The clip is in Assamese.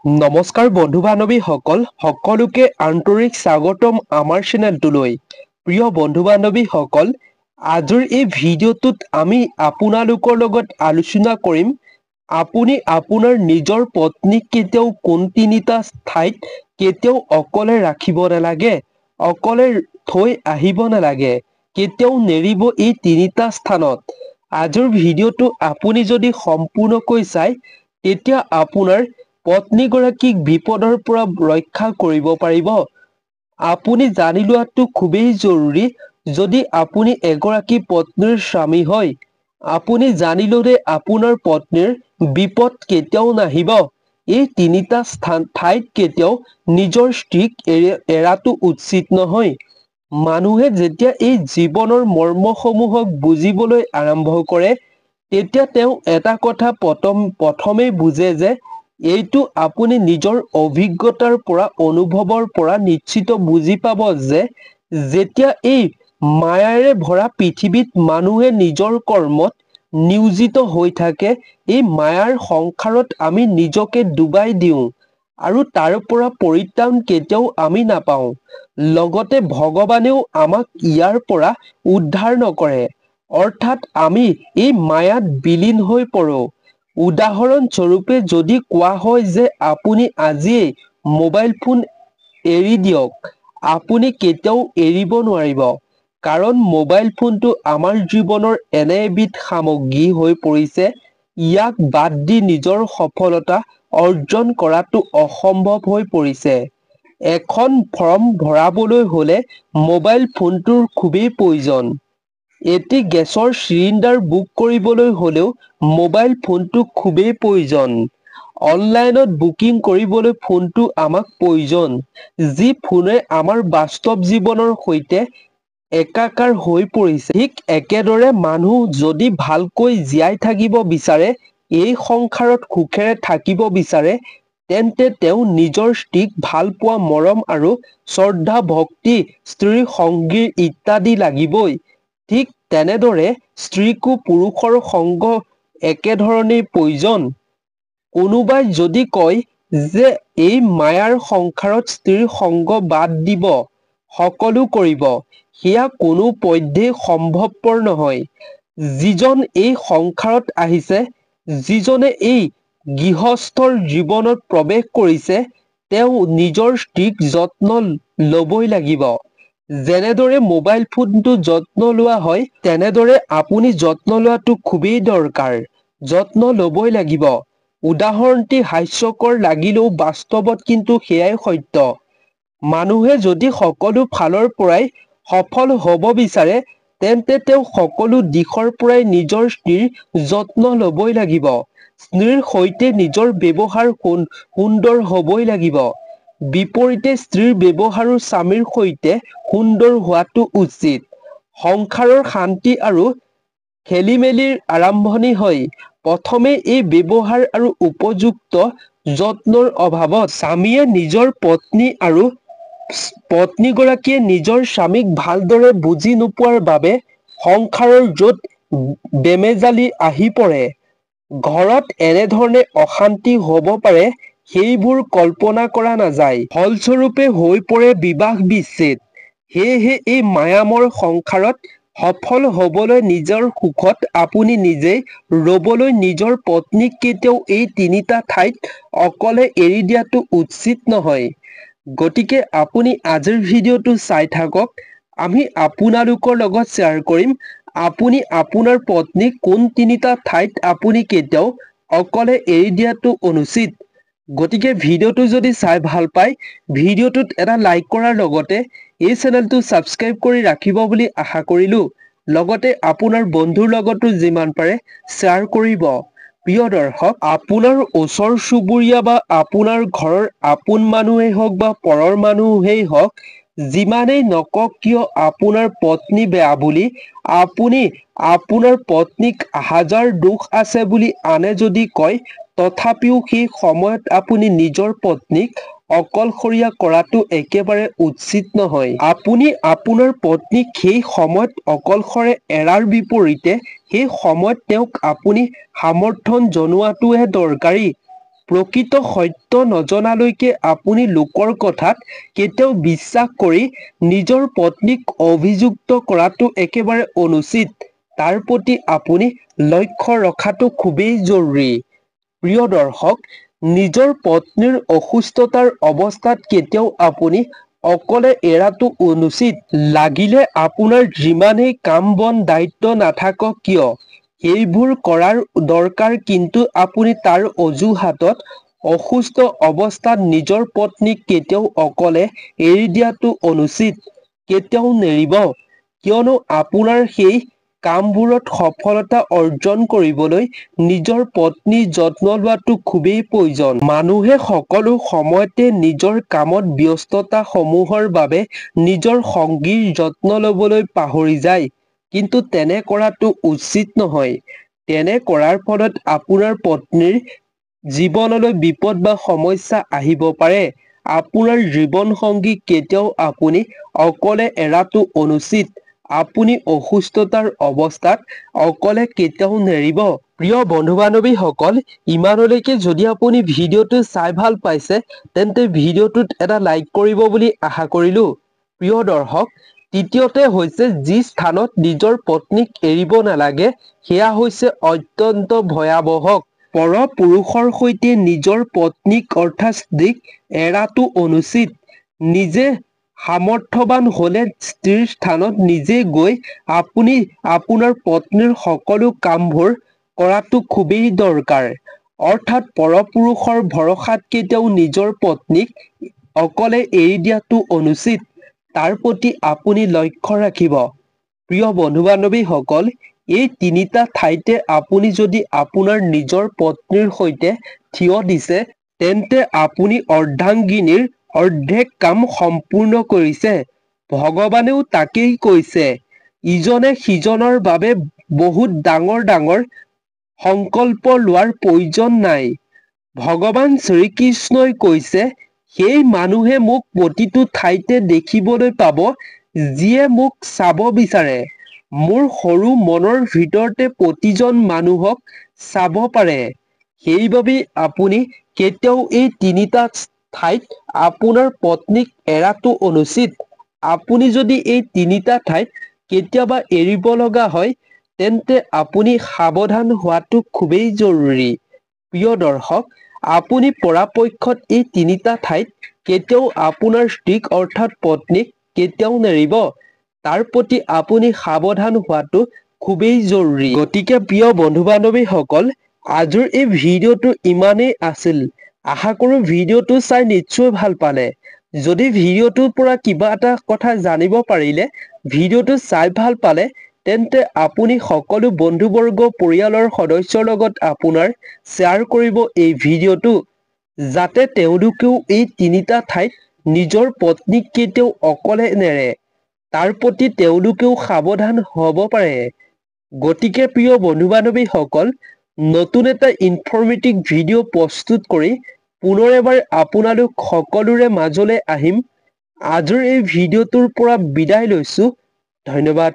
নমস্কাৰ বন্ধু বান্ধৱীসকল, সকলোকে আন্তৰিক স্বাগতম আমাৰ চেনেলটোলৈ। প্ৰিয় বন্ধু বান্ধৱীসকল, আজিৰ এই ভিডিঅ'টোত আমি আপোনালোকৰ লগত আলোচনা কৰিম আপুনি আপোনাৰ নিজৰ পত্নীক কেতিয়াও কোন তিনিটা ঠাইত কেতিয়াও অকলে ৰাখিব নালাগে, অকলে থৈ আহিব নালাগে, কেতিয়াও নেৰিব এই তিনিটা স্থানত। আজিৰ ভিডিঅ'টো আপুনি যদি সম্পূৰ্ণকৈ চায় তেতিয়া আপোনাৰ পত্নীগৰাকীক বিপদৰ পৰা ৰক্ষা কৰিব পাৰিব। আপুনি জানি লোৱাটো খুবেই জৰুৰী। যদি আপুনি এগৰাকী পত্নীৰ স্বামী হয়, আপুনি জানি ললে আপোনাৰ পত্নীৰ বিপদ কেতিয়াও নাহিব। এই তিনিটা স্থান ঠাইত কেতিয়াও নিজৰ স্ত্ৰীক এৰাটো উচিত নহয়। মানুহে যেতিয়া এই জীৱনৰ মৰ্মসমূহক বুজিবলৈ আৰম্ভ কৰে তেতিয়া তেওঁ এটা কথা প্ৰথমেই বুজে যে এইটো আপুনি নিজৰ অভিজ্ঞতাৰ পৰা, অনুভৱৰ পৰা নিশ্চিত বুজি পাব যে যেতিয়া এই মায়াৰে ভৰা পৃথিৱীত মানুহে নিজৰ কৰ্মত নিয়োজিত হৈ থাকে, এই মায়াৰ সংসাৰত আমি নিজকে ডুবাই দিওঁ আৰু তাৰ পৰা পৰিত্ৰাণ কেতিয়াও আমি নাপাওঁ। লগতে ভগৱানেও আমাক ইয়াৰ পৰা উদ্ধাৰ নকৰে, অৰ্থাৎ আমি এই মায়াত বিলীন হৈ পৰো। উদাহৰণস্বৰূপে যদি কোৱা হয় যে আপুনি আজিয়েই মোবাইল ফোন এৰি দিয়ক, আপুনি কেতিয়াও এৰিব নোৱাৰিব। কাৰণ মোবাইল ফোনটো আমাৰ জীৱনৰ এনে এবিধ সামগ্ৰী হৈ পৰিছে, ইয়াক বাদ দি নিজৰ সফলতা অৰ্জন কৰাটো অসম্ভৱ হৈ পৰিছে। এখন ফৰ্ম ভৰাবলৈ হলে মোবাইল ফোনটোৰ খুবেই প্ৰয়োজন। এটি গেছৰ চিলিণ্ডাৰ বুক কৰিবলৈ হলেও মোবাইল ফোনটো খুবেই প্ৰয়োজন। অনলাইনত বুকিং কৰিবলৈ ফোনটো আমাক প্ৰয়োজন। যি ফোনে আমাৰ বাস্তৱ জীৱনৰ সৈতে একাকাৰ হৈ পৰিছে। ঠিক একেদৰে মানুহ যদি ভালকৈ জীয়াই থাকিব বিচাৰে, এই সংসাৰত সুখেৰে থাকিব বিচাৰে, তেন্তে তেওঁ নিজৰ স্ত্ৰীক ভাল পোৱা, মৰম আৰু শ্ৰদ্ধা, ভক্তি, স্ত্ৰীৰ সংগী ইত্যাদি লাগিবই। ঠিক তেনেদৰে স্ত্ৰীকো পুৰুষৰ সংগ একেধৰণেই প্ৰয়োজন। কোনোবাই যদি কয় যে এই মায়াৰ সংসাৰত স্ত্ৰীৰ সংগ বাদ দিব, সকলো কৰিব, সেয়া কোনো পধ্যেই সম্ভৱপৰ নহয়। যিজন এই সংসাৰত আহিছে, যিজনে এই গৃহস্থৰ জীৱনত প্ৰৱেশ কৰিছে, তেওঁ নিজৰ স্ত্ৰীক যত্ন ল'বই লাগিব। যেনেদৰে মোবাইল ফোনটো যত্ন লোৱা হয়, তেনেদৰে আপুনি যত্ন লোৱাটো খুবেই দৰকাৰ, যত্ন ল'বই লাগিব। উদাহৰণটি হাস্যকৰ লাগিলেও বাস্তৱত কিন্তু সেয়াই সত্য। মানুহে যদি সকলো ফালৰ পৰাই সফল হ'ব বিচাৰে, তেন্তে তেওঁ সকলো দিশৰ পৰাই নিজৰ স্ত্ৰীৰ যত্ন ল'বই লাগিব। স্ত্ৰীৰ সৈতে নিজৰ ব্যৱহাৰ সুন্দৰ হ'বই লাগিব। বিপৰীতে স্ত্ৰীৰ ব্যৱহাৰো স্বামীৰ সৈতে সুন্দৰ হোৱাটো উচিত। সংসাৰৰ শান্তি আৰু খেলিমেলিৰ আৰম্ভণি হয় প্ৰথমে এই ব্যৱহাৰ আৰু উপযুক্ত যত্নৰ অভাৱত। স্বামীয়ে নিজৰ পত্নী আৰু পত্নীগৰাকীয়ে নিজৰ স্বামীক ভালদৰে বুজি নোপোৱাৰ বাবে সংসাৰৰ য'ত বেমেজালি আহি পৰে, ঘৰত এনেধৰণে অশান্তি হ'ব পাৰে সেইবোৰ কল্পনা কৰা নাযায়। ফলস্বৰূপে হৈ পৰে বিবাহ বিচ্ছেদ। সেয়েহে এই মায়াময় সংসাৰত সফল হ'বলৈ, নিজৰ সুখত আপুনি নিজেই ৰ'বলৈ নিজৰ পত্নীক কেতিয়াও এই তিনিটা ঠাইত অকলে এৰি দিয়াটো উচিত নহয়। গতিকে আপুনি আজিৰ ভিডিঅ'টো চাই থাকক, আমি আপোনালোকৰ লগত শ্বেয়াৰ কৰিম আপুনি আপোনাৰ পত্নীক কোন তিনিটা ঠাইত আপুনি কেতিয়াও অকলে এৰি দিয়াটো অনুচিত। গতিকে ভিডিঅ'টো যদি চাই ভাল পায়, ভিডিঅ'টোত এটা লাইক কৰাৰ লগতে এই চেনেলটো ছাবস্ক্ৰাইব কৰি ৰাখিব বুলি আশা কৰিলো। লগতে আপোনাৰ বন্ধুৰ লগতো যিমান পাৰে শ্বেয়াৰ কৰিব। প্ৰিয় দৰ্শক, আপোনাৰ ওচৰ চুবুৰীয়া বা আপোনাৰ ঘৰৰ আপোন মানুহেই হওক বা পৰৰ মানুহেই হওক, যিমানেই নকওক কিয় আপোনাৰ পত্নী বেয়া বুলি, আপুনি আপোনাৰ পত্নীক হাজাৰ দোষ আছে বুলি আনে যদি কয়, তথাপিও সেই সময়ত আপুনি নিজৰ পত্নীক অকলশৰীয়া কৰাটো একেবাৰে উচিত নহয়। আপুনি আপোনাৰ পত্নীক সেই সময়ত অকলশৰে এৰাৰ বিপৰীতে সেই সময়ত তেওঁক আপুনি সমৰ্থন জনোৱাটোহে দৰকাৰী। প্ৰকৃত সত্য নজনালৈকে আপুনি লোকৰ কথাত কেতিয়াও বিশ্বাস কৰি নিজৰ পত্নীক অভিযুক্ত কৰাটো একেবাৰে অনুচিত। তাৰ প্ৰতি আপুনি লক্ষ্য ৰখাটো খুবেই জৰুৰী। প্ৰিয় দৰ্শক, নিজৰ পত্নীৰ অসুস্থতাৰ অৱস্থাত কেতিয়াও আপুনি অকলে এৰাটো অনুচিত। লাগিলে আপোনাৰ যিমানেই কাম বন দায়িত্ব নাথাকক কিয়, সেইবোৰ কৰাৰ দৰকাৰ, কিন্তু আপুনি তাৰ অজুহাতত অসুস্থ অৱস্থাত নিজৰ পত্নীক কেতিয়াও অকলে এৰি দিয়াটো অনুচিত। কেতিয়াও নেৰিব, কিয়নো আপোনাৰ সেই কামবোৰত সফলতা অৰ্জন কৰিবলৈ নিজৰ পত্নীৰ যত্ন লোৱাটো খুবেই প্ৰয়োজন। মানুহে সকলো সময়তে নিজৰ কামত ব্যস্ততা সমূহৰ বাবে নিজৰ সংগীৰ যত্ন লবলৈ পাহৰি যায়, কিন্তু তেনে কৰাটো উচিত নহয়। তেনে কৰাৰ ফলত আপোনাৰ পত্নীৰ জীৱনলৈ বিপদ বা সমস্যা আহিব পাৰে। আপোনাৰ জীৱন সংগীক কেতিয়াও আপুনি অকলে এৰাটো অনুচিত। আপুনি অসুস্থতাৰ অৱস্থাত অকলে কেতিয়াও নেৰিব। প্ৰিয় বন্ধু বান্ধৱীসকল, ইমানলৈকে যদি আপুনি ভিডিঅ'টো চাই ভাল পাইছে তেন্তে ভিডিঅ'টোত এটা লাইক কৰিব বুলি আশা কৰিলো। প্ৰিয় দৰ্শক, তৃতীয়তে হৈছে যি স্থানত নিজৰ পত্নীক এৰিব নালাগে সেয়া হৈছে অত্যন্ত ভয়াৱহ। পৰপুৰুষৰ সৈতে নিজৰ পত্নীক অৰ্থাৎ স্ত্ৰীক এৰাটো অনুচিত। নিজে সামৰ্থ্যৱান হ'লে স্ত্ৰীৰ স্থানত নিজে গৈ আপুনি আপোনাৰ পত্নীৰ সকলো কামবোৰ কৰাটো খুবেই দৰকাৰ। অৰ্থাৎ পৰপুৰুষৰ ভৰসাত কেতিয়াও নিজৰ পত্নীক অকলে এৰি দিয়াটো অনুচিত। তাৰ প্ৰতি আপুনি লক্ষ্য ৰাখিব। প্ৰিয় বন্ধু বান্ধৱীসকল, এই তিনিটা ঠাইতে আপুনি যদি আপোনাৰ নিজৰ পত্নীৰ সৈতে থিয় দিছে তেন্তে আপুনি অৰ্ধাংগিনীৰ অৰ্ধেক কাম সম্পূৰ্ণ কৰিছে। ভগৱানেও তাকেই কৈছে, ইজনে সিজনৰ বাবে বহুত ডাঙৰ ডাঙৰ সংকল্প লোৱাৰ প্ৰয়োজন নাই। ভগৱান শ্ৰীকৃষ্ণই কৈছে, সেই মানুহে মোক প্ৰতিটো ঠাইতে দেখিবলৈ পাব যিয়ে মোক চাব বিচাৰে। মোৰ সৰু মনৰ ভিতৰতে প্ৰতিজন মানুহক চাব পাৰে। সেইবাবেই আপুনি কেতিয়াও এই তিনিটা ঠাইত আপোনাৰ পত্নীক এৰাটো অনুচিত। আপুনি যদি এই তিনিটা ঠাইত কেতিয়াবা এৰিব লগা হয় তেন্তে আপুনি সাৱধান হোৱাটো খুবেই জৰুৰী। প্ৰিয় দৰ্শক, আপুনি পৰাপক্ষত এই তিনিটা ঠাইত কেতিয়াও আপোনাৰ স্ত্ৰীক অৰ্থাৎ পত্নীক কেতিয়াও নেৰিব। তাৰ প্ৰতি আপুনি সাৱধান হোৱাটো খুবেই জৰুৰী। গতিকে প্ৰিয় বন্ধু বান্ধৱীসকল, আজিৰ এই ভিডিঅ'টো ইমানেই আছিল। আশা কৰোঁ ভিডিঅ'টো চাই নিশ্চয় ভাল পালে। যদি ভিডিঅ'টোৰ পৰা কিবা এটা কথা জানিব পাৰিলে, ভিডিঅ'টো চাই ভাল পালে, তেন্তে আপুনি সকলো বন্ধুবৰ্গ পৰিয়ালৰ সদস্যৰ লগত আপোনাৰ শ্বেয়াৰ কৰিব এই ভিডিঅ'টো, যাতে তেওঁলোকেও এই তিনিটা ঠাইত নিজৰ পত্নীক কেতিয়াও অকলে নেৰে, তাৰ প্ৰতি তেওঁলোকেও সাৱধান হ'ব পাৰে। গতিকে প্ৰিয় বন্ধু বান্ধৱীসকল, নতুন এটা ইনফৰ্মেটিভ ভিডিঅ' প্ৰস্তুত কৰি পুনৰ এবাৰ আপোনালোক সকলোৰে মাজলৈ আহিম। আজিৰ এই ভিডিঅ'টোৰ পৰা বিদায় লৈছো। ধন্যবাদ।